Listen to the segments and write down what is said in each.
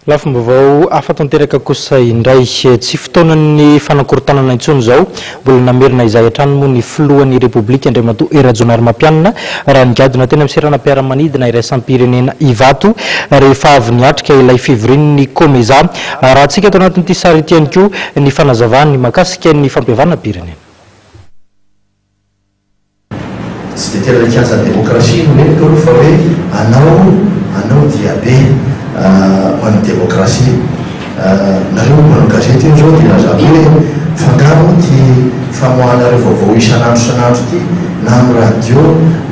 Lafim-baovao hafa tanteraka kosa indray. Tsy fotoanan'ny fanakorontanana intsony izao. Mbola namerina izay hatrany moa ny filohan'ny Repoblika Andriamatoa Hery Rajaonarimampianina raha nigadona teny amin'ny seranam-piaramanidina iraisam-pirenena Ivato rehefa avy niatrika ilay fivorian'ny Comesa. Arahantsika ato anatin'ity sary ity ihany koa ny fanazavany mahakasika ny fampihavanam-pirenena. Tsy dia tena kianjan'ny demokrasia no henoko aloha fa hoe anao anao diabe ho an'ny demokrasia. Nareo mpanao gazety io zao dia lazako hoe f'angaha moa ity famoahanareo vaovao isan'andro isan'andro ity na amin'ny radio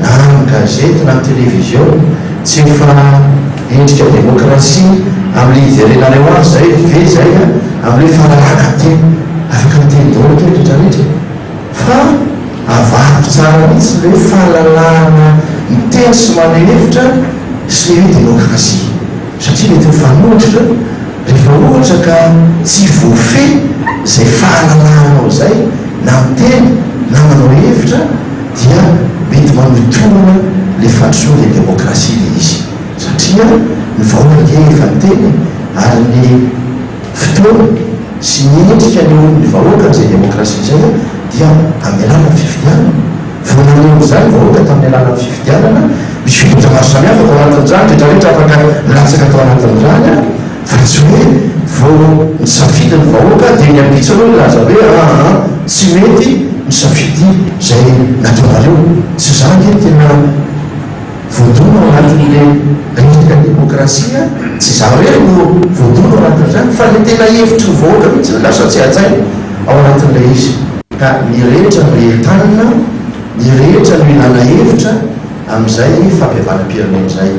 na amin'ny gazety na amin'ny televiziona tsy efa endrika demokrasia amin'ilay ijerenareo azy zay ve zay amin'ilay hoe fahalalahana miteny afaka miteny daholo akia ny rehetra rehetra e. Fa avahako tsara mihitsy le hoe fahalalahana miteny sy maneho hevitra sy le hoe demokrasia. Satria mety mifanohitra ireo. Rehefa ohatra ka tsy voafehy izay fahalalahanao izay na miteny na manao hevitra dia mety manohitohina le fandrosoana le demokrasia le izy. Satria ny vahoaka ange efa niteny e, ary ny fotoana sy ny endrika anehoan'ny vahoaka an'izay demokrasia izay dia amin'ny alalan'ny fifidianana. Vao naneho an'izany ny vahoaka tamin'ny alalan'ny fifidianana, misy fepetra maro samihafa tao anatin'izany, rehetrarehetra afaka nilatsaka tao anatin'izany fa tsy hoe vao nisafidy ny vahoaka dia ny ampitso aloha nilaza hoe aa tsy mety ny safidy izay nataonareo. Tsy izany ange no tena. Voadona ao anatin'ilay resaka demokrasia, tsy izaho irery no voadona ao anatin'izany fa ilay tena hevitry ny vahoaka mihitsy no lasa tsy hajaina ao anatin'ilay izy. Ka ny rehetra no entanina, ny rehetra no ilana hevitra amin'izay fampihavanam-pirenena izay.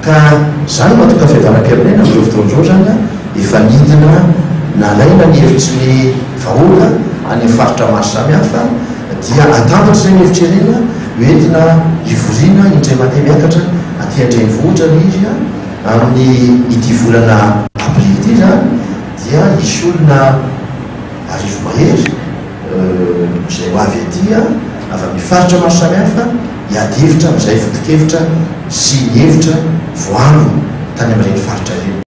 Ka izany no mahatonga fihavanam-pirenena amin'izao fotoana izao izany an, efa nidina nalaina ny hevitry ny vahoaka any amin'ny faritra maro samihafa, dia atambatra izay ny hevitra ireny ho entina hivoriana indray mandeha miakatra aty an-drenivohitra ilay izy amin'ny ity volana aprily ity izany dia hisy olona 1000 mahery izay ho avy aty avy amin'ny faritra maro samihafa hiady hevitra amin'izay foto-kevitra sy ny hevitra voaangona tany amin'ireny faritra ireny.